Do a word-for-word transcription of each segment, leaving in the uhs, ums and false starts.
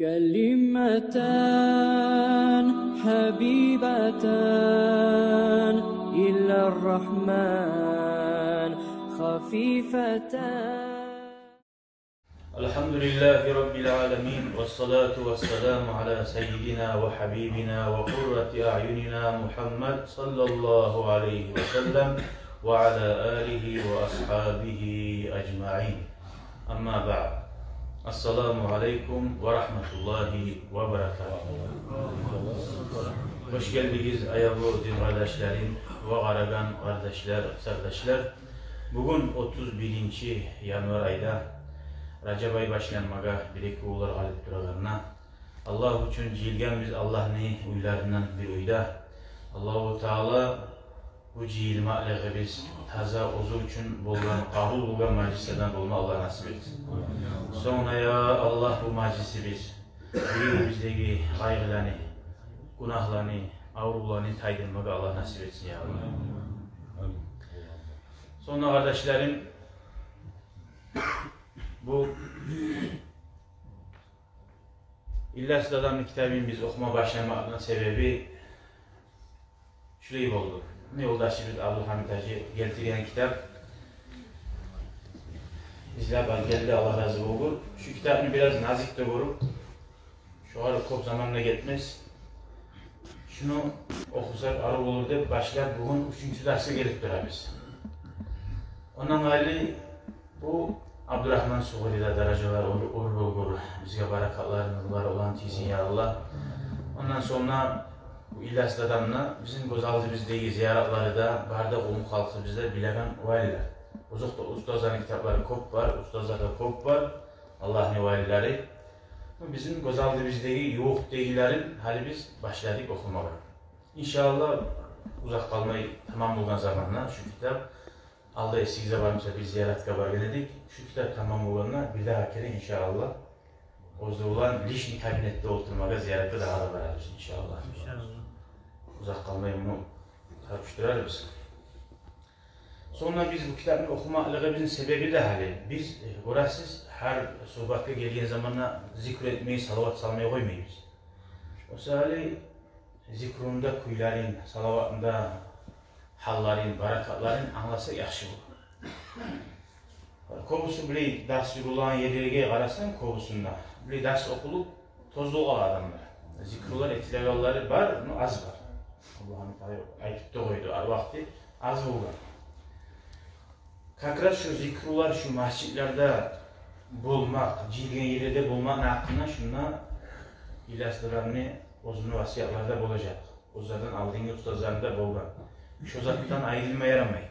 كلمتان حبيبتان إلى الرحمن خفيفتان. الحمد لله رب العالمين، والصلاة والسلام على سيدنا وحبيبنا وقرة أعيننا محمد صلى الله عليه وسلم وعلى آله وأصحابه أجمعين. أما بعد. السلام عليكم ورحمة الله وبركاته. Хош гелдигиз, аявлу дин къардашларым ва къарагъан къардашлар, сардашлар. Бугюн отуз биринчи январь айда, Ражаб ай башланмагъа бир-эки гюнлер къалып турагъанда, Аллагь учун жыйылгъанбыз Аллагьны уьйлеринден бир уьйде. Аллагьу Таала бу жыйылмакълыгъыбыз таза оьзю учун болгъан, къабул болгъан мажлислерден болма Аллагь насип этсин. Сонг да, я Аллагь, бу мажлисибиз бир-бирибиздеги къайгъыланы, гюнагьланы, аврувланы тайдырмагъа Аллагь насип этсин, я Аллагь. Сонг да, къардашларым, бу Ильяс дадамны китабын биз охума башламакъны себеби шулай болду. Муна ёлдашыбыз Абдулгьамит гьажи гелтирген китап. Излеп алып гелди, Аллагь рази болгъур. Шу китапны бираз назик де гёрюп, шогъар кёп заман да гетмес, шуну охусакъ арив болур деп башлап, бугюн уьчюнчю дарсгъа гелип турабыз. Ондан къайры, бу Абдурагьман Сугъуриде даражалар оьр, оьр болгъур, бизге баракатлары, нурлары улан тийсин, я Аллагь. Ондан сонг да бу Ильяс дадам да бизин гёз алдыбыздагъы зияратлары да, бары да къумукъ халкъыбыз да билеген валилер. Озокъда, устазланы китаплары кёп бар, устазлар да кёп бар, Аллагьны валилери. Бу бизин гёз алдыбыздагъы, ювукъдагъыларын гьали биз башладыкъ охумагъа. Иншааллагь, узакъ къалмай тамам болгъан заманда шу китап, алда эсигизде бар буса, биз зияратгъа баргъан эдик. Шу китап тамам болгъанда бирдагъы керен, иншааллагь, оьзю булан личный кабинетде олтурмагъа зияратгъа дагъы да барарбыз, иншааллагь. Иншааллагь. Узакъ къалмай муну тапшурарбыз. Сонг да биз бу китапны охумакълыгъыбызны себеби де гьали, биз, э, гёресиз, гьар сугьбатгъа гелген заманда зикру этмей, салават салмай къоймайбыз. О саялы зикруну да кюйлерин, салаватны да гьалларын, баракатларын англаса яхшы болур. Кёбюсю булай дарс юрюлеген ерлеге къарасанг, кёбюсюнде булай дарс охулуп, тозулуп къала адамлар. Зикрулар этилегенлери бар, но аз бар. Аллагьны Таала айтып да къойду, гьар вакъти аз болгъан. Как раз шу зикрулар, шу межитлерде болмакъ, жыйылгъан ерлерде болмакъны гьакъында шунда Ильяс дадамны оьзюню васиятлары да болажакъ. Оьзлерден алдынгъы устазлары да болгъан. Шу затдан айрылма ярамай.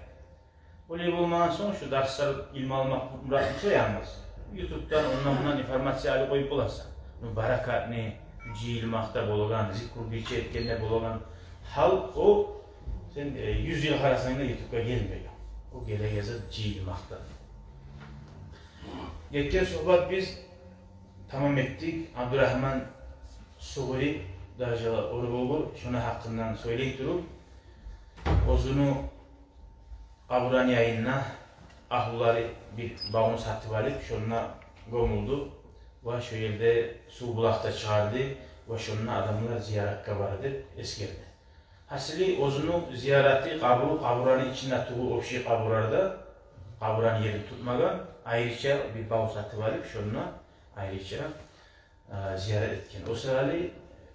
Олай болмагъан сонг, шу дарслар, илму алмакъ мурат буса янгыз, ютубдан, ондан-мундан информация алып къоюп боласан. Ну, баракатны, жыйылмакъда болагъан, зикру бирче этгенде болагъан гьал, о сен, э, юз йыл къарасанг да, ютубгъа гелмеген. О гелеген зат жыйылмакъда. Гетген сугьбат биз тамам этдик. Абдурагьман Сугъури, даражалар оьр болгъур, шону гьакъындан сёйлей туруп, оьзюню къабураны янында агьлулары бир бавну сатып алып, шонда гёмюлдю ва шо ерде сув булакъ да чыгъарды ва шонда адамлар зияратгъа бара деп эсгерди. Гьасили, оьзюню зияраты къабуру, къабураны ичинде тюгюл, общий къабурларда, къабураны ерин тутмагъан, айрыча бир бав сатып алып, шонда айрыча э, зиярат этген. О саялы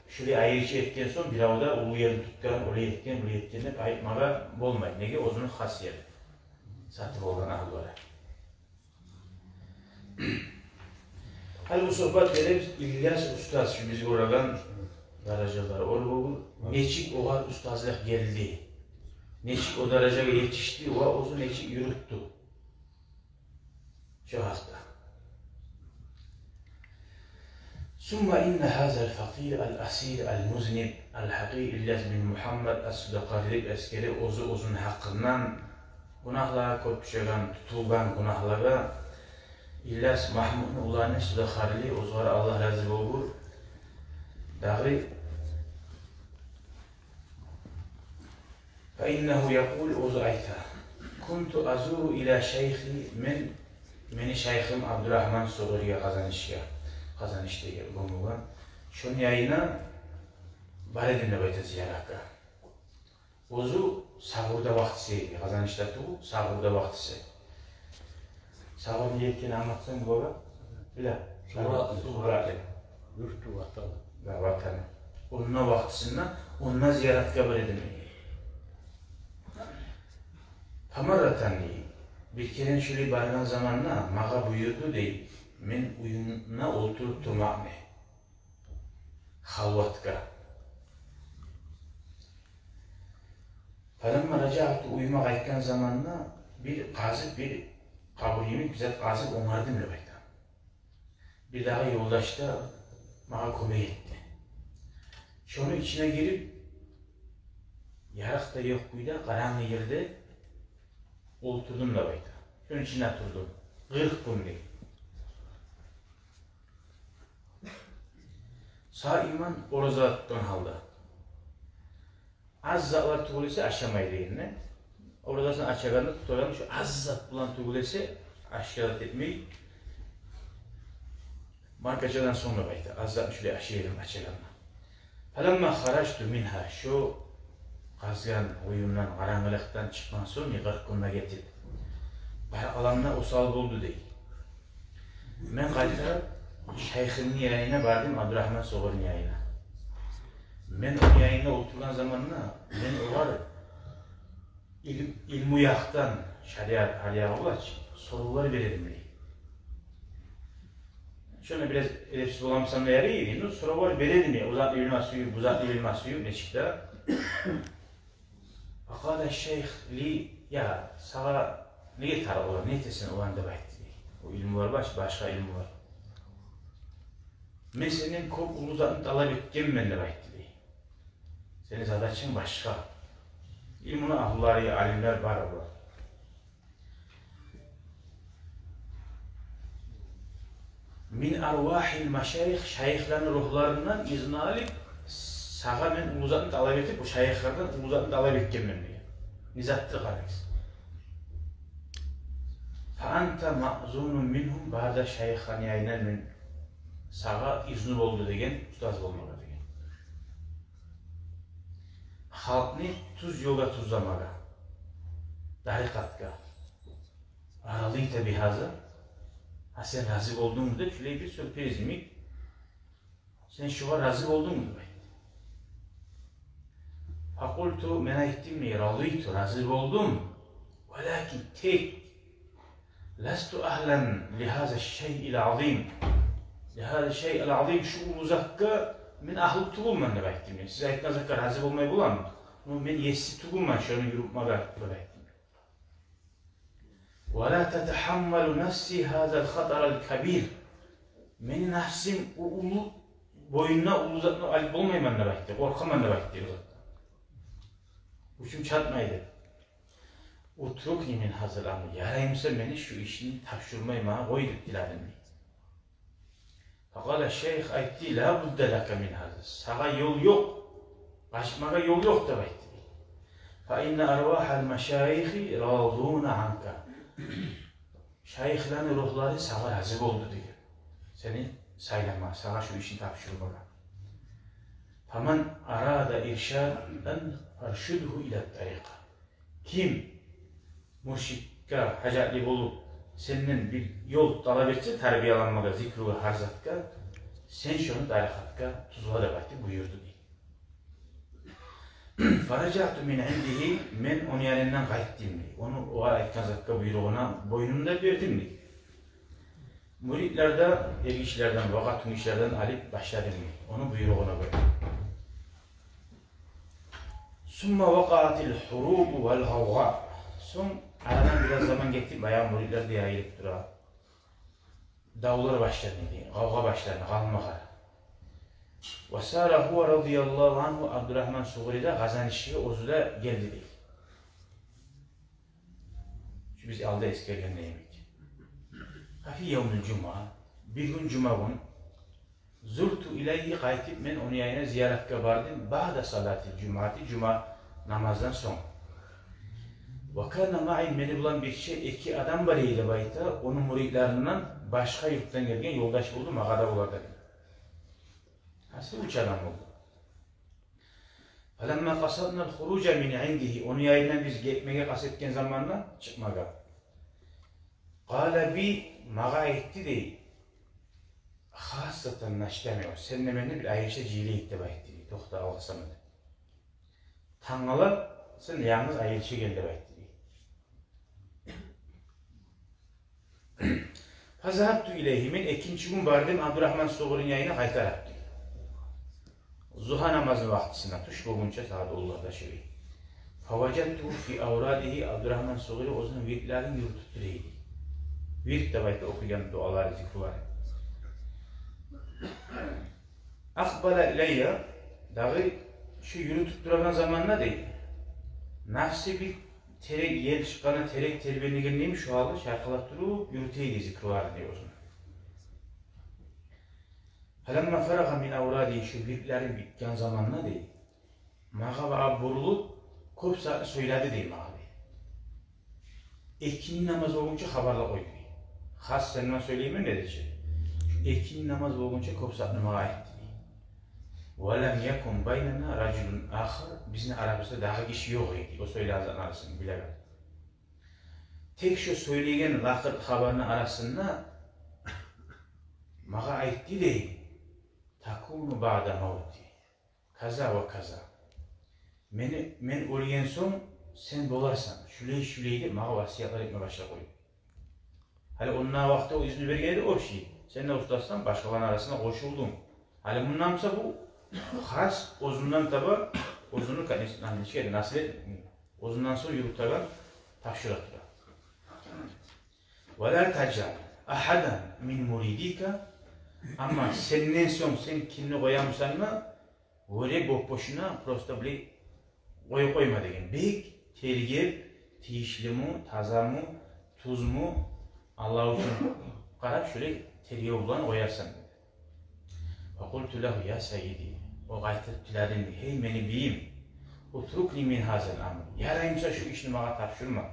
шулай айрыча этген сонг, бирев де уллу ерин тутгъан, олай этген, булай этген деп айтмагъа болмай. Неге? Оьзюню хас ери, сатып алгъан агьлулары. Гьали бу сугьбат беребиз Ильяс устаз, шу биз гёреген, даражалары оьр болгъур, нечик огъар устазлыкъ гелди, нечик о даражагъа етишди ва оьзю нечик юрютдю. Шо гьакъда. ثم إن هذا الفقير الأسير المذنب الحقير إلياس بن محمد الصدقاري деп эсгере оьзю оьзюню гьакъындан, гюнагьлагъа кёп тюшеген, тутулгъан гюнагьлагъа, Ильяс Магьмутну уланы Судакъарили, оьзюне Аллагь рази болгъур, дагъы فإنه يقول, оьзю айта: كنت أزور إلى شيخي, мен, мени шайхым Абдурагьман Сугъуриге, Къазанышгъа, Къазанышдагъы улан болгъан. Шону янына бар эдим деп айта зияратгъа. Оьзю сагьурда вакътиси эди, Къазанышда тюгюл, сагьурда вакътиси. Сагьур не экенин англатсанг бола. Биле. Сугъра, сугъра. Сугъра. Юрту, ватаны. Да, ватаны. Онда вакътисинде, онда зияратгъа бар эдим. Фамарратан дей. Бир керен шулай баргъан заманда магъа буюрду дей, мен уьюнде олтуруп турмакъны. Халватгъа. Фаламма ражаъту, уьюме къайтгъан заманда бир къазып, бир къабур йимик бир зат къазып онгардым деп айта. Бирдагъы ёлдаш да магъа кёмек этди. Шону ичине гирип, ярыкъ да ёкъ кюйде, къарангы ерде олтурдум деп айта. Шону ичинде турдум. Къыркъ гюн дей. Саиман, ораза тутгъан гьалда. Аз затлар тюгюл эсе ашамай дегенде. Оразасын ачагъанда, тутагъанда шу аз зат булан тюгюл эсе ашгъа зат этмей. Маркачадан сонг деп айта, аз затны шулай ашай эдим ачагъанда. Фаламма харажту мингьа, шо къазгъан уьюмден, къарангылыкъдан чыкъгъан сонг, къыркъ гюн де гетип, бар аламда осал болду дей. Мен къайтарып шайхымны янына бардым, Абдурагьман Сугъурну янына. Мен ону янында олтургъан заманда мен огъар илм-, илму якъдан, шариат, гьар ягъы булай чы, соравлар бере эдим дей. Шонда бираз эдепсиз боламысан да ярай эди, но соравлар бере эдим дей. О затны билме сююп, бу затны билме сююп, нечик де. Факъала шайх ли, я, сагъа неге тарыкъ олар, не этесен оланы деп айтды дей. О илмулар баш-, башгъа илмулар. Мен сенден кёп уллу затны талап этгенмен деп айтды дей. Сени задачанг башгъа. Илмуну агьлулары, алимлер бар олар. Мин арвагьил машайих, шайыхланы ругьларындан изну алып, сагъа мен уллу затны талап этип, бу шайыхлардан уллу затны талап этгенмен деген. Не затдыр къарагъыз. Фа анта маъзунун мингьум, бары да шайыхланы янындан мен сагъа изну болду деген, устаз болмагъа деген. Халкъны тюз ёлгъа тюзлемеге, тарикъатгъа. Арадита бигьаза? Гьа, сен рази болдунгму деп, шулай бир сёрприз йимик. Сен шугъар рази болдунгму деп айтды. Факъулту, мен айтдым дей, радиту, рази болдум. Валакин, тек, ласту агьлан лигьаза шайъил азим. Лигьаза шайъил азим, шу уллу затгъа мен агьлу тюгюлмен деп айтдым дей. Сиз айтгъан затгъа рази болмай боламан, но мен еси тюгюлмен шону юрютмеге деп айтдым. Ва ла татагьаммалу нафси гьазал хатарал кабир. Мени нафсим у-, уллу, бойнуна уллу затны алып болмайман деп айтды, къоркъаман деп айтды о затдан. Гючюм чатмай деп. Утрукни мин гьазал амр. Ярай буса, мени шу ишни тапшурмай магъа къой деп тиледим дей. Факъала шайх, айтды, ла будда лака мин гьаза. Сагъа ёл ёкъ, къачмагъа ёл ёкъ деп айтды. Фа инна арвагьал машайихи радуна анка. Шайыхланы ругьлары сагъа рази болду деген. Сени сайлама, сагъа шу ишни тапшурмагъа. Фаман арада иршадан фаршудгьу ила тарикъа. Ким муршитге гьажатлы болуп, сенден бир ёл талап этсе, тарбияланмагъа, зикругъа, гьар затгъа, сен шону тарикъатгъа тюзле деп айтып буюрду дей. Фаражаъту мин индигьи, мен ону янындан къайтдым дей. Ону огъар айтгъан затгъа, буйругъуна бойнумну да бердим дей. Муридлерден, эргишилерден, вакъатунгишилерден алып башладым дей, ону буйругъуна гёре. Сумма вакъаатил хурубу вал гъавгъа. Сонг арадан бираз заман гетип, баягъы муридлер де яйылып тура. Давлар башланды дей, гъавгъа башланды, къалмагъа. Ва сара гьува радияллагьу ангьу, Абдурагьман Сугъури де Къазанышгъа оьзю де гелди дей. Шу биз алда эсгерген йимик. Фа фи явмил жумуа, бир гюн жума гюн, зурту илайгьи, къайтып мен ону янына зияратгъа бардым, баъда салатил жумуати, жума намаздан сонг. Ва кана маи, мени булан бирче эки адам бар эди деп айта, ону муридлеринден, башгъа юртдан гелген ёлдаш болду магъа да олар да. Асил уьч адам болду. Фаламма къасаднал хуруджа мин индигьи, ону янындан биз гетмеге къаст этген заманда, чыкъмагъа. Къала би, магъа айтды дей, хассатан нажтамиу, сен де мен де бир айрыча жыйылайыкъ деп айтды дей. Токъта, алгъасама деп. Тангала сен янгыз айрыча гел деп айтды дей. Фазагьабту илайгьи, мен экинчи гюн бардым Абдурагьман Сугъурини янына къайтарып дей. Зугьа намазны вакътисинде, тюш болгъунча сагьат онларда шолай. Фаважадтугьу фи аврадигьи, Абдурагьман Сугъури оьзюню вирдлерин юрютюп тура эди. Вирд деп айта охуйгъан дуалары, зикрулары. Акъбала илайя, дагъы шу юрютюп турагъан заманда дей, нафси бир терек, ел чыкъгъанда терек тербенеген йимик, шу гьалда чайкъалып туруп юрюте эди зикруларын дей оьзюню. Фаламма фарагъа мин аврадигьи, шу вирдлери битген заманда дей, магъа багъып бурулуп, кёп затны сёйледи дей магъа дей. Экинни намаз болгъунча хабарлап къойду дей. Хас сен булан сёйлеймен деди чи. Экинни намаз болгъунча кёп затны магъа айтды дей. Ва лам якун байнана ражулун ахар, бизин арабызда дагъы гиши ёкъ эди о сёйлеген затны арасын билеген. Тек шу сёйлеген лакъыр хабарны арасында магъа айтды дей: такуну баъда мавти каза ва каза. Мени, мен оьлген сонг сен боларсан шулай-шулай деп магъа васиятлар этме башлап къойду. Гьали онда вакътиде о изну берген эди общий. Сен де устазсан, башгъаланы арасына къошулдунг. Гьали мундан буса бу хас оьзюнден таба, оьзюню, конечно, нечик эди, насигьат этмей, оьзюнден сонг юрютеген тапшурыкъ да. Ва ла тажъал агьадан мин муридика, амма сенден сонг сен кимни къоямысан да, оьре бопбошуна просто булай къоюп къойма деген. Бек тергеп, тийишлими, тазамы, тюзмю, Аллагь учун къарап, шулай тергев булан къоярсан деди. Факъулту лагьу: я сайиди, о къайтып тиледи дей, гьей мени бийим, утрукни мин гьазал амр, ярай буса шу ишни магъа тапшурма.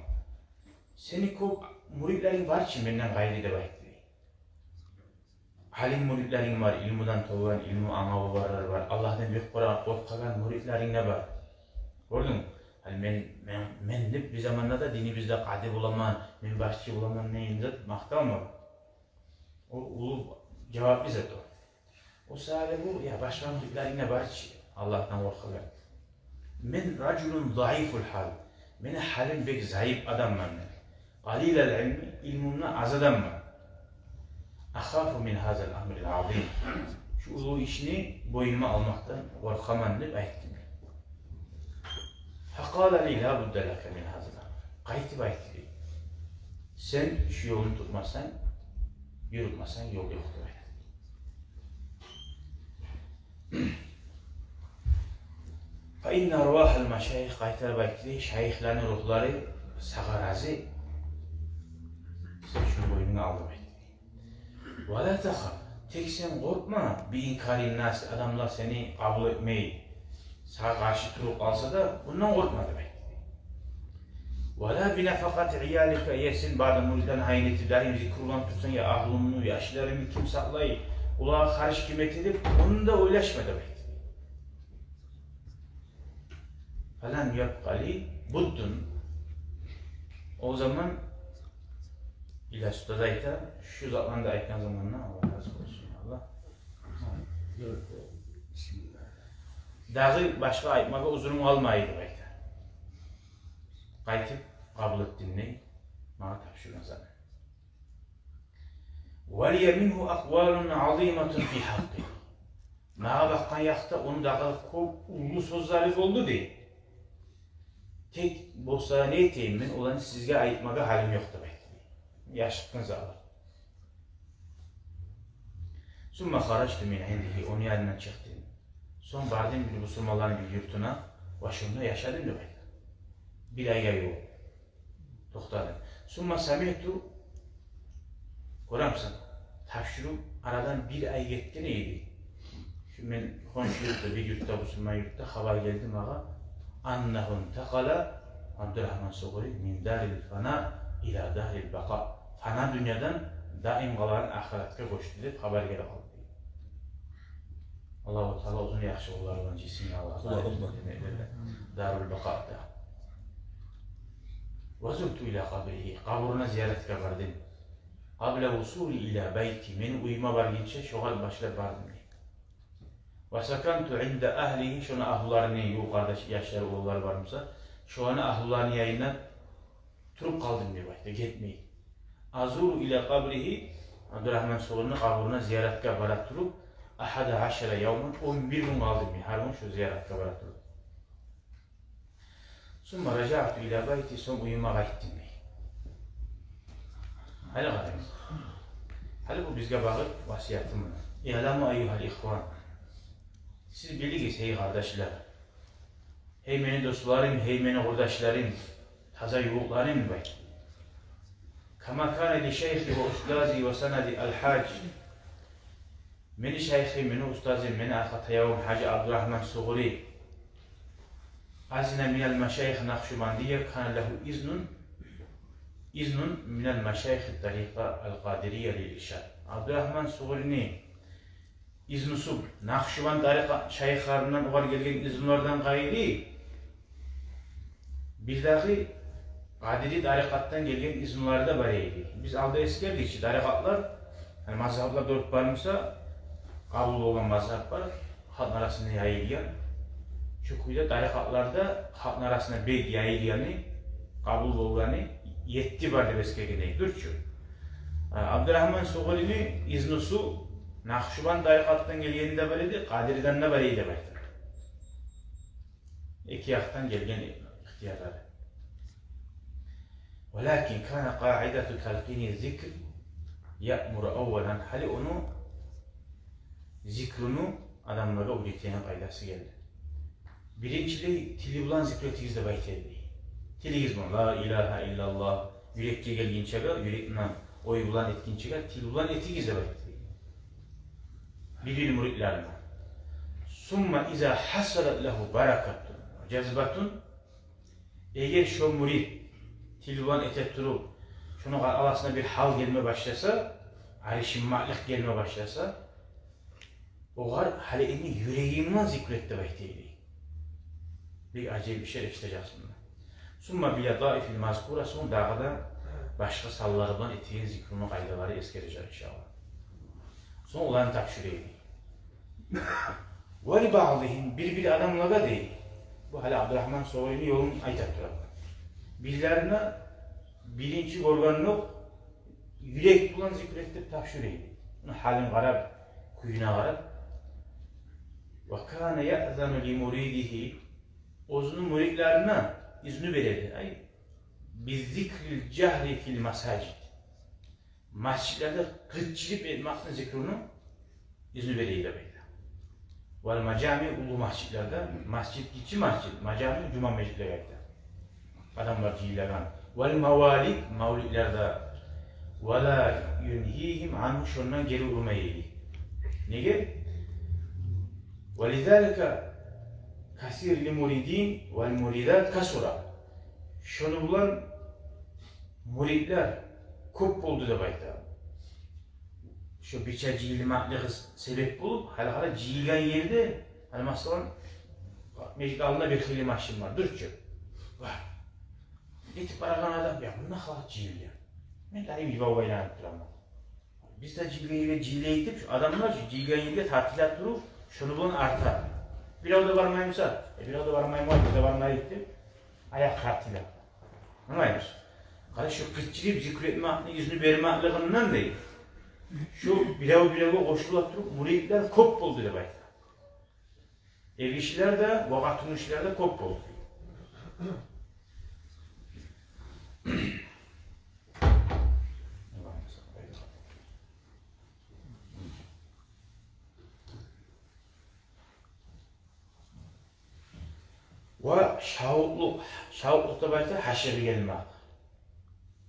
Сени кёп муридлеринг бар чы менден къайры деп айтды дей. Алим муридлеринг бар, илмудан тёбен, илму англаву барлар бар. Аллагьдан бек къора-, къоркъагъан муридлеринг де бар. Гёрдюнгмю? Гьали мен, мен, мен деп бир заманда да динибизде къади боламан, мен башчы боламан деген зат макъталмы? О уллу жаваплы зат о. О саялы бу, я башгъа муридлеринг де бар чы, Аллагьдан къоркъагъан. Мен ражулун заифул гьал. Мени гьалим бек заиф адамман мен. Къалилал илми, илмум да аз адамман. Ахафу мин гьазал амрил азим. Шу уллу ишни бойнума алмакъдан къоркъаман деп айтды. Факъала ли: ла будда лака мин гьазал амр. Къайтып айтды дей: сен шу ёлну тутмасанг, юрютмесенг, ёл ёкъ деп айтды. Фа инна арвагьал машайих, къайтарып айтды дей, шайыхланы ругьлары сагъа рази, сен шуну бойнунга ал деп айтды дей. Ва ла тахаф, тек сен къоркъма, би инкарин нас, адамлар сени къабул этмей, сагъа къаршы туруп къалса да, бундан къоркъма деп айтды дей. Ва ла би нафакъати иялика, я сен бары да муридлени гьайын этип, даим зикруланып турсанг, я агьлюмню, яшларымны ким сакълай, олагъа харж ким эте деп, ону да ойлашма деп айтды. Фалам ябкъа ли буддун. О заман Иляс устаз айта, шу затланы да айтгъан заманда, Аллагь рази болсун, Аллагь. Дагъы башгъа айтмагъа узурум къалмай деп айта. Къайтып къабул этдим дей магъа тапшургъан затны. Ва лия мингьу акъвалун азиматун фи гьакъкъи. Магъа бакъгъан якъда ону дагъы кёп уллу сёзлери болду дей. Тек болса не этейим мен, оланы сизге айтмагъа гьалим ёкъ деп айтды дей. Яшыртгъын затлар. Сумма харажту мин индигьи, ону янындан чыкъдым. Сонг бардым бир бусурманланы бир юртуна, ва шонда яшадым деп айта. Бир айгъа ювукъ токътадым. Сумма самиъту, гёремисен, тапшуруп арадан бир ай гетген эди. Шу мен хоншу юртда, бир юртда, бусурман юртда хабар гелди магъа. Аннагьу интакъала Абдурагьман Сугъури мин дарил фана ила дарил бакъа. Фана дюньядан даим къалгъан ахыратгъа гёчдю деп хабар гелип къалды. Аллагьу Таала оьзюню яхшы къуллары булан жыйсын, я Аллагь. Аллагьумма. Дарул Бакъада. Ва зурту иля къабригьи, къабуруна зияратгъа бардым. Къабла вусули иля байти, мени уьюме баргъынча шогъар башлап бардым дей. Ва саканту инда агьлигьи, шону агьлюлерини, ювукъ къардаш, яшлары, уланлары бар буса, шоланы агьлюлерини янында туруп къалдым деп айта, гетмей. Азуру иля къабригьи, Абдурагьман Сугъурини къабуруна зияратгъа бара туруп, агьада ашара явман, он бир гюн къалдым дей, гьар гюн шо зияратгъа бара туруп. Сумма ражаъту иля байти, сонг уьюме къайтдым дей. Гьали къарайыкъ. Гьали бу бизге багъып васияты муна. Иъламу айюгьал ихван. Сиз билигиз, гьей къардашлар. Гьей мени досларым, гьей мени къурдашларым, таза ювукъларым бай. Кама кана ли шайхи ва устази ва санади аль-гьажи. Мени шайхим, мени устазым, мени аркъа таявум Гьажи Абдурагьман Сугъури. Азина миналь машайих накъшубандия кана лагьу изнун, изнун миналь машайих тарикъа аль-къадирия лиль иршад. Абдурагьман Сугъурини изнусу, Накъшубанд тарикъат шайыхларындан огъар гелген изнулагъа къайры, бирдагъы Къадири тарикъатдан гелген изнулагъа да бар эди. Биз алда эсгердик чи, тарикъатлар, яни мазгьаплар дёрт бар буса, къабул болгъан мазгьап бар, халкъны арасында яйылгъан. Шо кюйде тарикъатлар да халкъны арасында бек яйылгъаны, къабул болгъаны етти бар деп эсгерген эдик, дюр чю. Абдурагьман Сугъурини изнусу Накъшубанд тарикъатдан гелгени де бар эди, Къадириден де бар эди деп айта. Эки якъдан гелген ихтиярлары. Валакин кана къаидату талкъини зикр яъмуру аввалан. Гьали ону зикруну адамлагъа уьйретеген къайдасы гелди. Биринчилей тили булан зикру этигиз деп айта эди. Тилигиз булан, ла илагьа иллаллагь, юрекге гелгинчеге, юрекни ой булан этгинчеге, тил булан этигиз деп айта эди. Бир-бир муридлерине. Сумма иза гьасалат лагьу баракатун ва жазбатун. Эгер шо мурид тил булан эте туруп, шону аласына бир гьал гелме башласа, аришинмакълыкъ гелме башласа, огъар гьали энни юрегинг булан зикру эт деп айта эди. Бир ажайып ишер эшитежексиз мунда. Сумма бил латаифил мазкура, сонг дагъы да башгъа санлар булан этеген зикруну къайдалары эсгережек, иншааллагь. Сонг оланы тапшура эди. Ва ли баъдигьим, бир-бир адамлагъа дей. Бу гьали Абдурагьман Сугъурини ёлун айта тура. Бирлерине биринчи гёргенокъ юрек булан зикру эт деп тапшура эди. Муну гьалын къарап, кююне къарап. Ва кана яъзану ли муридигьи, оьзюню муридлерине изну бере эди. Ай, би зикрил жагьри фил масажид. Межитлерде къычырып этмекни зикруну изну бере эди деп айта. Вал мажами, уллу межитлерде, межит, гиччи межит, мажами жума межитлеге айта. Адамлар жыйылагъан. Вал мавалид, мавлидлерде. Ва ла юнгьигьим ангьу, шондан гери урмай эди. Неге? Ва лизалика касир ли муридин вал муридат касура. Шону булан муридлер кёп болду деп айта. Шо бирче жыйылмакълыгъы себеп болуп, гьали-гьали жыйылгъан ерде, гьали масала, межит алдында бир хыйлы машин бар, дюр чю. Бар. Этип барагъан адам, я, мунда халкъ жыйылгъан. Мен дайым йибав айланып тураман. Биз де жыйылгъан ерге жыйылайыкъ деп, шо адамлар шо жыйылгъан ерге тартыла туруп, шону булан арта. Бирев де бармай буса, э, бирев де бармай буса, биз де бармайыкъ деп, аякъ тартыла. Англаймысыз? Къара, шо къычырып зикру этмекни изну бермеклигинден дей, шо бирев-биревге къошула туруп, муридлер кёп болду деп айта. Эргишилер де, ва къатынгишилер де кёп болду. Ва шавкълукъ, шавкълукъ деп айта, гьашыгъы гелмек.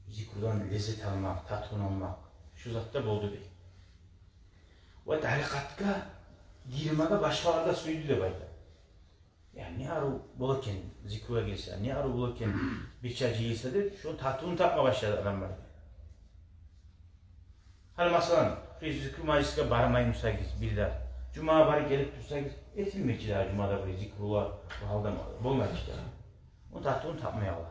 Зикрудан леззет алмакъ, татывун алмакъ. Шу зат да болду дей. Ва тарикъатгъа гирмеге башгъалар да сюйдю деп айта. Я, не арив бола экен зикругъа гирсе, не арив бола экен бирче жыйылса деп, шону татывун тапма башлады адамлар. Гьали масала, сиз зикру мажлисге бармай бусагъыз бир де, Жумагъа барып гелип турсагъыз, этилмей чи дагъы жумада бир зикруллагь, бу гьалда болмай чи дагъы. Ону тартывун тапмай къала.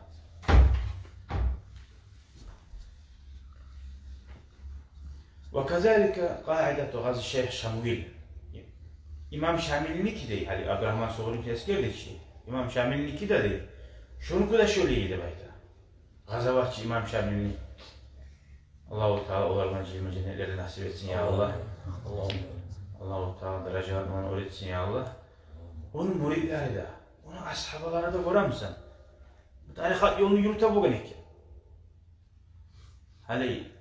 Ва казалика къаидату Гъази шейх Шамвил. Имам Шамилники дей, гьали Абдурагьман Сугъурники эсгердик чи. Имам Шамилники де дей, шонуки де шолай деп айта. Къазаватчы имам Шамилни. Аллагьу Таала олар булан жыйылма женнетлерде насип этсин, я Аллагь. Аллагь. Аллагьу Таала даражаларын ону оьр этсин, я Аллагь. Ону муридлери де, ону асгьабалары да, гёремисен, бу тарикъат ёлну юрюте болгъан экен. Гьали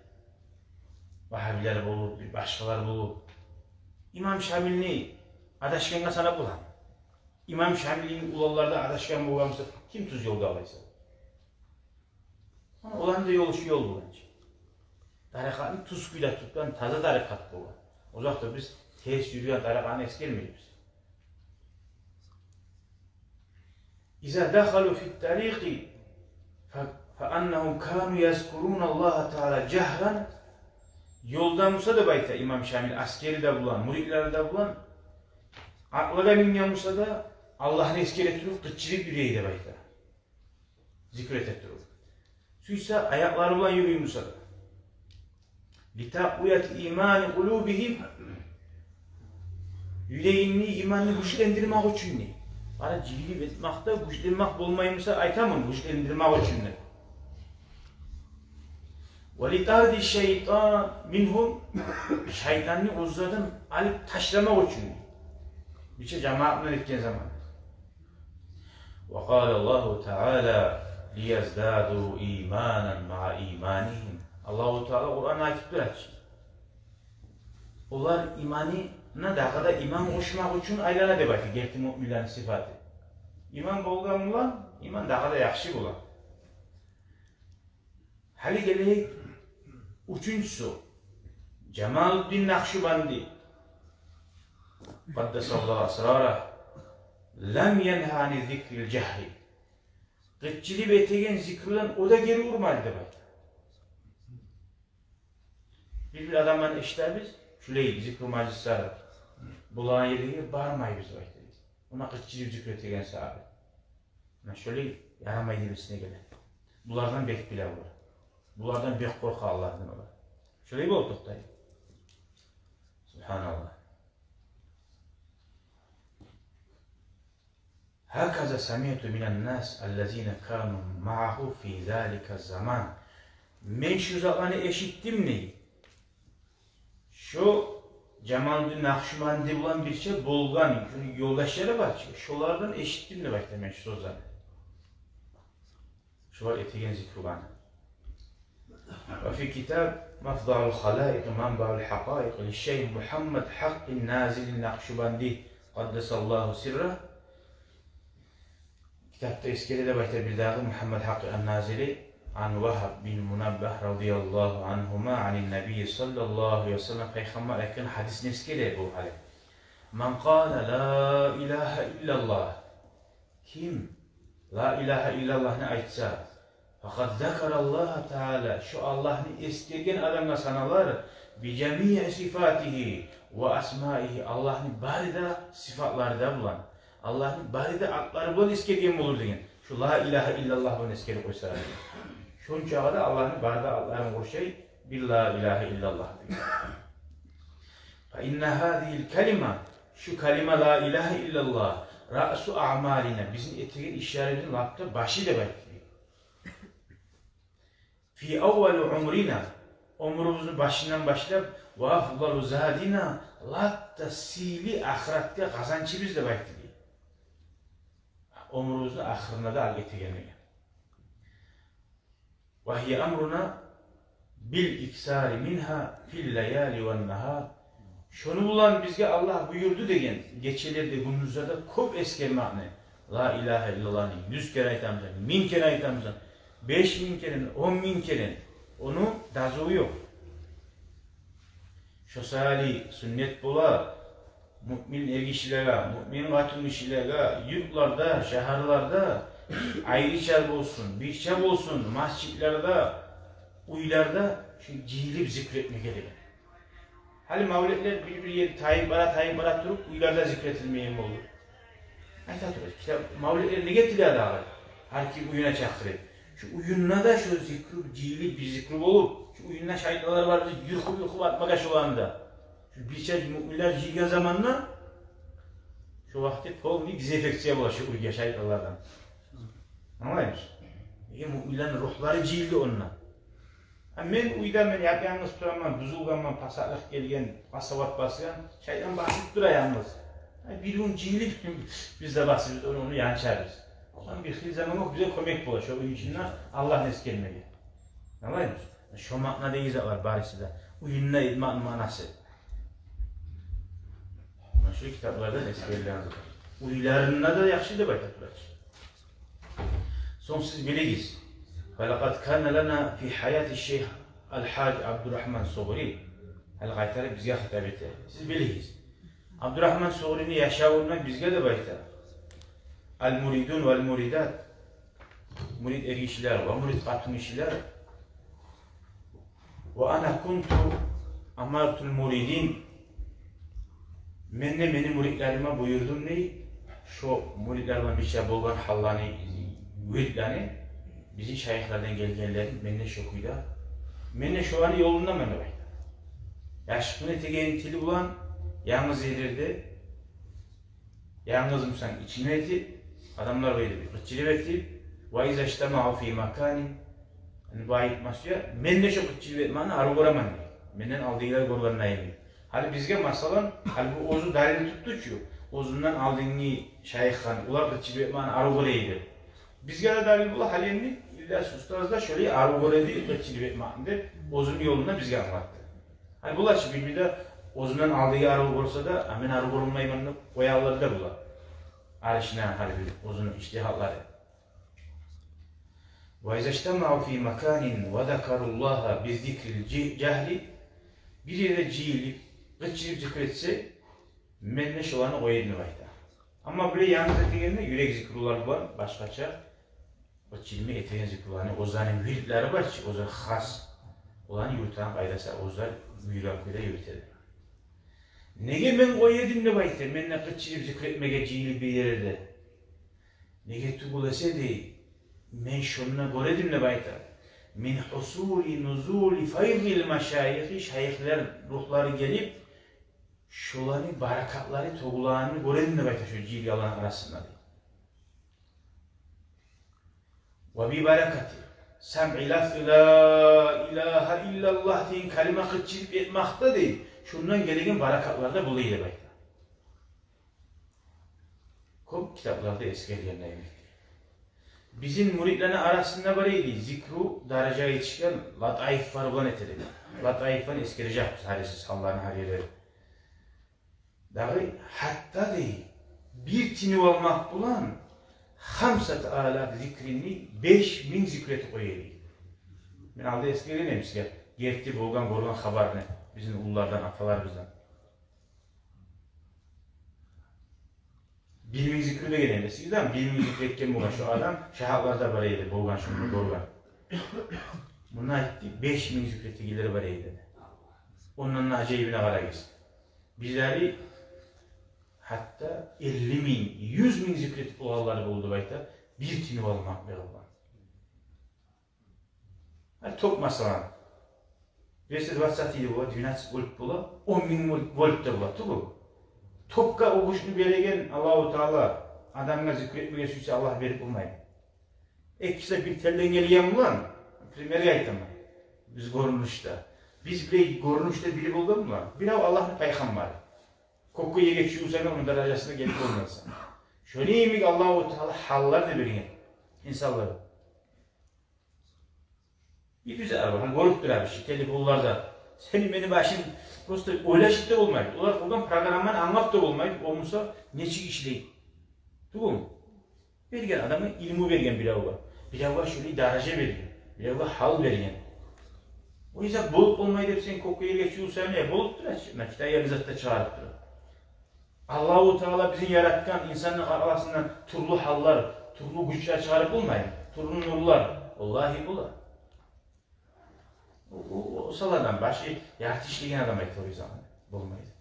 вагьабилер болуп, бир башгъалар болуп, имам Шамилни адашгъангъа санап боламы? Имам Шамилни уланлары да адашгъан болгъан буса, ким тюз ёлда къалса? Муна оланы да ёлу шу ёл болгъан чы. Тарикъатны тюз кюйде тутгъан, таза тарикъат болгъан. Озокъда, биз терс юрюген тарикъатны эсгермейбиз. Иза дахалу фит тарикъи фа, фа аннагьум кану язкуруна Аллагьа Таала жагьран. Ёлда буса деп айта имам Шамил, аскери де булан, муридлери де булан, атлагъа минген буса да, Аллагьны эсгере туруп, къычырып юрюй деп айта. Зикр эте туруп. Сюйсе, аякълары булан юрюй буса да. Литакъвияти имани къулубигьим. Юрегинни иманны гючлендирмек учун дей. Бары жыйылып этмекде гючленмек болмай буса, айтаман, гючлендирмек учун деп. Ва литарди шайтан мингьум. Шайтанны оьзлерден алып ташламакъ учун дей. Бирче жамаат булан этген заман. Ва къала Аллагьу Таала: «Лияздаду иманан маъа иманигьим». Аллагьу Таала Къуранда айтып тура чы. Олар иманына дагъы да иман къошмакъ учун айлана деп айта герти муъминлени сыфаты. Иман болгъан булан иман дагъы да яхшы бола. Гьали гелейик уьчюнчюсю. Жамалуддин Накъшубанди, къаддасаллагьу асрарагь, лам янгьа ани зикрил жагьри. Къычырып этеген зикруден о да гери урмады деп айта. Бир-бир адамланы эшитебиз, шулай зикру мажлислер болагъан ерлеге бармайбыз деп айта. Муна къычырып зикру этеген сагьат. Муна шолай ярамай деп эсине геле. Булардан бек биле олар. Булардан бек къоркъа Аллагьдан олар. Шолай болуп токътай. Субгьаналлагь. Гьаказа самиъту минан нас аллазина кану маъагьу фи залика заман. Мен шу затланы эшитдим дей. Шу Жамалуддин Накъшубанди булан бирче болгъан, шуну ёлдашлары бар чы, шолардан эшитдим деп айта мен шу сёзлени. Шолар этеген зикруланы. Ва фи китаб Мафдагьул халаикъ манбагьул хакъаикъ ли шейх Мухаммад Хакъкъин Назили Накъшубанди, къаддасаллагьу сиррагь. Китапда эсгере деп айта бирдагъы Мухаммад Хакъкъи ан-Назили, ан Вагьб бин Мунаббагь радияллагьу ангьума, анин Набий саллаллагьу алайгьи ва саллам, пайхаммар айтгъан гьадисни эсгере бу гьали. Ман къала ла илагьа иллаллагь. Ким ла илагьа иллаллагьны айтса, факъад закараллагьа таала, шу Аллагьны эсгерген адамгъа саналар, би жамиъи сифатигьи ва асмаигьи, Аллагьны бары да сыфатлары да булан, Аллагьны бары да атлары булан эсгерген болур деген. Шу ла илагьа иллаллагь булан эсгерип къойса, шончагъа да Аллагьны бары да атларын къуршай бир ла илагьа иллаллагь деген. Фа инна гьазигьил калима, шу калима ла илагьа иллаллагь, раъсу аъмалина, бизин этеген ишлерибизни лап да башы деп айтды. Фи аввали умрина, оьмюрюбюзню башындан башлап, ва афдалу задина, лап да сыйлы ахыратгъа къазанчыбыз деп айтды дей. Оьмюрюбюзню ахырына да алып этеген деген. Ва гьия амруна бил иксари мингьа фил лаяли ван нагьар. Шону булан бизге Аллагь буюрду деген, гечелерде, гюндюзлерде кёп эсгермекни. Ла илагьа иллаллагьны юз керен айтамысан, минг керен айтамысан, беш минг керен, он минг керен, ону дазусу ёкъ. Шо саялы сюннет бола муъмин эргишилеге, муъмин къатынгишилеге юртларда, шагьарларда, айрыча болсун, бирче болсун, межитлерде, уьйлерде шу жыйылып зикр этмеге деген. Гьали мавлетлер бир-бир ерде тайып бара, тайып бара туруп, уьйлерде зикр этилмейген болду. Айта тура, китап, мавлетлер неге этиле дагъы? Гьар ким уьюне чакъырып. Шу уьюнде де шу зикру жыйылып, бир зикру болуп, шу уьюнде шайтанлар бар, юркъуп-юркъуп атмагъа шоланы да. Шу бирче муъминлер жыйгъан заманда, шу вакъти полный дезинфекция бола шу уьйге шайтанлардан. Англаймысыз? Неге, муъминлени ругьлары жыйылды онда. А мен уьйде, мен яп-янгыз тураман, бузулгъанман, пасатлыкъ гелген, къасават басгъан, шайтан басып тура янгыз. А бир гюн жыйылып, биз де басып, биз ону, ону янчарбыз. Ондан бир хыйлы заман ёкъ, бизге кёмек бола, шу уьй ичинде Аллагьны эсгермеге. Англаймысыз? Шу маъна деген затлар барысы да. Уьюнде этмекни маънасы. Муна шу китапларда эсгерилген зат. Уьйлеринде де яхшы деп айта тура чы. Сонг сиз билигиз. Ва лакъад кана лана фи гьаяти шейх аль-гьаж Абдурагьман Сугъри. Гьали къайтарып бизге хитап эте. Сиз билигиз. Абдурагьман Сугърини яшавунда бизге деп айта. Аль-муридун валь-муридат. Мурид эргишилер ва мурид къатынгишилер. Ва ана кунту амартуль муридин. Мен де мени муридлериме буюрдум дей, шо муридлер булан бирче болгъан гьалланы, вирдлени, бизин шайыхлардан гелгенлерин, мен де шо кюйде, мен де шоланы ёлунда мен де айта. Яшыкъны этеген тили булан янгыз ерлерде, янгыз бусанг ичингде этип, адамлар булан бир къычырып этип, ва иза ижтамаъу фи маканин, яни бу айтмасы я, мен де шо къычырып этмекни арив гёремен дей. Менден алдагъылар гёргенлейин. Гьали бизге, масала, гьали бу оьзю далил тутду чу, оьзюнден алдынгъы шайыхдан, олар къычырып этмекни арив гёре эди. Бизге де далил бола, гьали энни Ильяс устаз да шолай арив гёре эди къычырып этмекни деп, оьзюню ёлунда бизге англатды. Гьали булар чы бир-бирде оьзюнден алдагъы арив гёрсе де, а мен арив гёрмеймен деп къоялар да булар. Аришине гьали бир оьзюню ижтигьатлары. Ва иза ижтамаъу фи маканин ва закаруллагьа би зикриль жи-, жагьри, бир ерде жыйылып, къычырып зикр этсе, мен де шоланы къоя эдим деп айта. Амма булай янгыз этегенде юрек зикрулар булан башгъача къычырмай этеген зикруланы, оьзлени вирдлери бар чы, оьзлер хас, оланы юрютеген къайдасы, оьзлер буюргъан кюйде юрютедилер. Неге мен къоя эдим деп айта, мен де къычырып зикр этмеге жыйылып бир ерде. Неге тюгюл эсе дей, мен шонда гёре эдим деп айта. Мин гьусули нузули файзиль машайихи, шайыхлар ругьлары гелип, шоланы баракатлары тёгюлегенни гёре эдим деп айта, шо жыйылгъанланы арасында дей. Ва би баракати самъи лафзи ла илагьа иллаллагь деген калима къычырып этмекде дей, шондан гелеген баракатлар да бола эди деп айта. Кёп китапларда эсгерилген йимик. Бизин муридлени арасында бар эди, зикру даражагъа етишген латаифлар булан этилген. Латаифланы эсгережекбиз гьар ери, санларын гьар ери. Дагъы гьатта дей, бир тынып алмакъ булан хамсата алаф зикрини, беш минг зикру этип къоя эди. Мен алда эсгерген эдим сизге герти болгъан, гёрген хабарны бизин уллулардан, аталарыбыздан. Бир минг зикру деген эди. Сиз де бир минг зикру этген болгъан шо адам, шагьатларда бар эди, болгъан шону гёрген. Муна айтды, беш минг зикру этегенлер бар эди деди. Ондан да ажайыбына къарагъыз. Бирлери гьатта элли минг, юз минг зикру этип болгъанлары болду деп айта, бир тынып алмакъ булан. Гьа, ток, масала, двести двадцать да бола, двенадцать вольт бола, он минг вольт, вольт да бола, тюгюл. Токгъа о гючню береген Аллагьу Таала, адамгъа зикру этмеге сюйсе, Аллагь берип болмаймы? Экиси бир телден гелген булан, примерге айтаман. Биз гёрюнюшде, биз биле гёрюнюшде бири болгъан булан, бирев Аллагьны пайхаммары. Кёкге, ерге чюгюрсенг де, ону даражасына гелип болмайсан. Шону йимик Аллагьу Таала гьаллар да берген инсанлагъа. Биз, биз арив, гьали гёрюп турабыз шу телефонларда. Сени, мени башым просто ойлашып да болмай. Олар къургъан программаны англап да болмай. О буса нечик ишлей? Тюгюлмю? Берген адамгъа илму берген биревге. Биревге шолай даража берген. Биревге гьал берген. О исап болуп болмай деп сен кёкге, ерге чюгюрсенг, не болуп тура чы? Мына Китай гьали зат да чыгъарып тура. Аллагьу Таала бизин яратгъан, инсанны арасындан тюрлю гьаллар, тюрлю гючлер чыгъарып болмаймы? Тюрлю нурлар. Валлагьи, бола. О, о, о саладан башы ярты ишлеген адам айтылыр заман. Болмайды.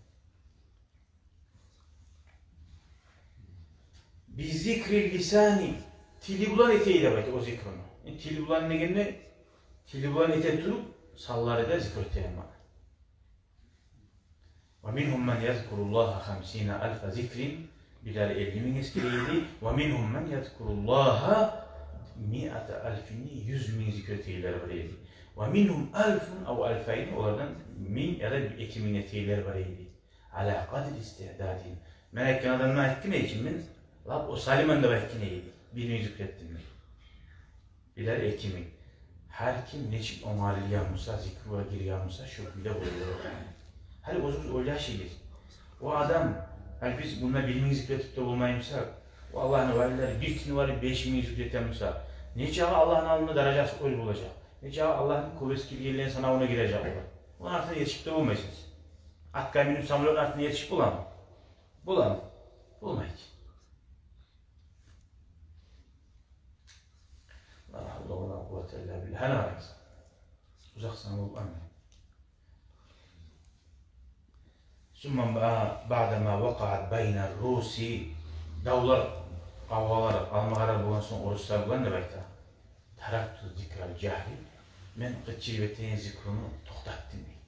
Бизикри лисани, тили булан этейди деп айта о зикруну. Э, тили булан дегенде, тили булан эте туруп, санлары да зикру этеген бар. Ва мингьум ман язкуруллагьа хамсина алфа зикрин, бирлери элли минг эсгерейди. Ва мингьум ман язкуруллагьа миата алфин, юз минг зикру этегенлер бар эди. Ва мингьум алфун ав алфайн, олардан минг яда эки минг этегенлер бар эди. Ала къадри истиъдадин. Мен айтгъан адамдан айтгъан эдим, мен лап осалман деп айтгъан эди. Бир минг зикру этдим мен. Бирлери эки минг. Гьар ким нечик онгарылгъан буса, зикругъа гирген буса, шо кюйде болур. Гьали оьзюгюз ойлашыгъыз. О адам, гьали биз мунда бир минг зикру этип де болмай бусакъ, о Аллагьны валилери бир тюню барып беш минг зикру этген буса, нечакъы Аллагьны алдында даражасы оьр болажакъ. Нечакъы Аллагьны кёп эсгергенлени санавуна гирежек олар. Ону артына етишип де болмайсыз. Атгъа минип самолётну артына етишип боламы? Боламы? Болмайды. Ла гьавла ва ла къуввата илла биллагь. Гьана барамыз. Узакъ санап болмай. Сумма ба-, баъда ма вакъаат байна руси, давлар, къавгъалар, къалмагъалар болгъан сонг оруслар булан деп айта. Таракту зикрал жагьри, мен къычырып этеген зикруну токътатдым дей.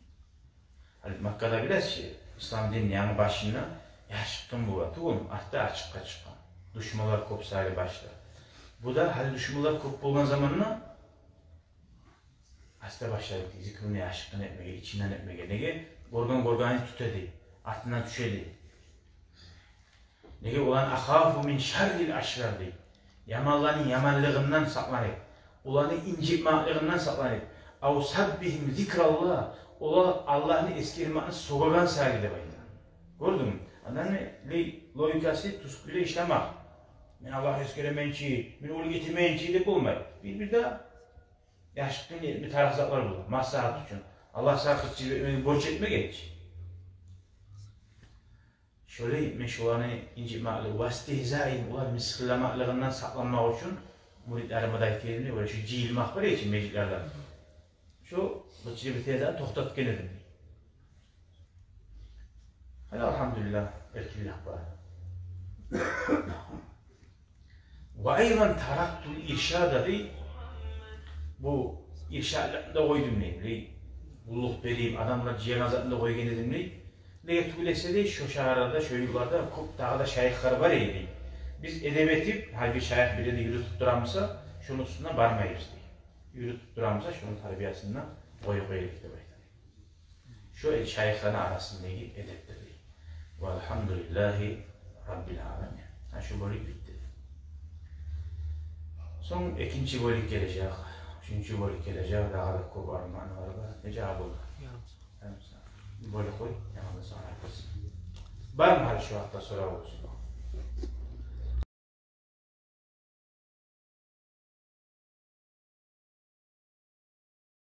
Гьали Маккада билесиз чи, ислам дин янгы башында яшыртгъын болгъан тюгюлмю, артда ачыкъгъа чыкъгъан. Душманлар кёп сайлы башда. Бу да гьали душманлар кёп болгъан заманда аста башлады зикруну яшыртгъын этмеге, ичинден этмеге. Неге? Гёрген гёргенин тюте дей, артындан тюше дей. Неге? Оланы ахафу мин шаррил ашрар дей. Яманланы яманлыгъындан сакъланып, оланы инжитмеклигинден сакъланып. Ав саббигьим зикраллагь, олар Аллагьны эсгермекни сёгеген сайлы деп айта. Гёрдюнгмю? Адамны логикасы тюз кюйде ишлемек. Мен Аллагьны эсгеремен чи, мен оьлюп гетемен чи деп болмай. Бир-бирде яшыртгъын этме тарыкъ затлар бола, маслагьат учун. Аллагь сагъа къычырып этмеге борч этмеген чи. Шолай мен шоланы инжитмеклиги, вастигьзаин, олар мысгъылламакълыгъындан сакъланмакъ учун муридлериме де айтгъан эдим, олай шо жыйылмакъ бар эди чи межитлерде. Шо къычырып этегенни токътатгъан эдим. Гьали, алгьамдулиллагь, эркинлик бар. Ва айдан тарактул иршада дей. Бу иршатлыкъны да къойдум дей. Булай къуллукъ берип, адамлар жыягъан затны да къойгъан эдим дей. Неге тюгюл эсе дей, шо шагьарларда, шо юртларда кёп дагъы да шайыхлар бар эди дей. Биз эдеп этип, гьар бир шайых бир ерде юрютюп тура буса, шону уьстюне бармайбыз дей. Юрютюп тура буса, шону тарбиясын да къоюп къояйыкъ деп айта. Шо шайыхланы арасындагъы эдепдир дей. Ва алгьамдулиллагьи раббил аламин. Гьа, шо бёлюк битди. Сонг экинчи бёлюк гележек, уьчюнчю бёлюк гележек, дагъы да кёп арманлар бар. Нече болду? Ярым сагьат. Ярым сагьат. Бёлюк къой, янгыдан сонг айтарбыз. Бармы гьали шо гьакъда сорав болсун?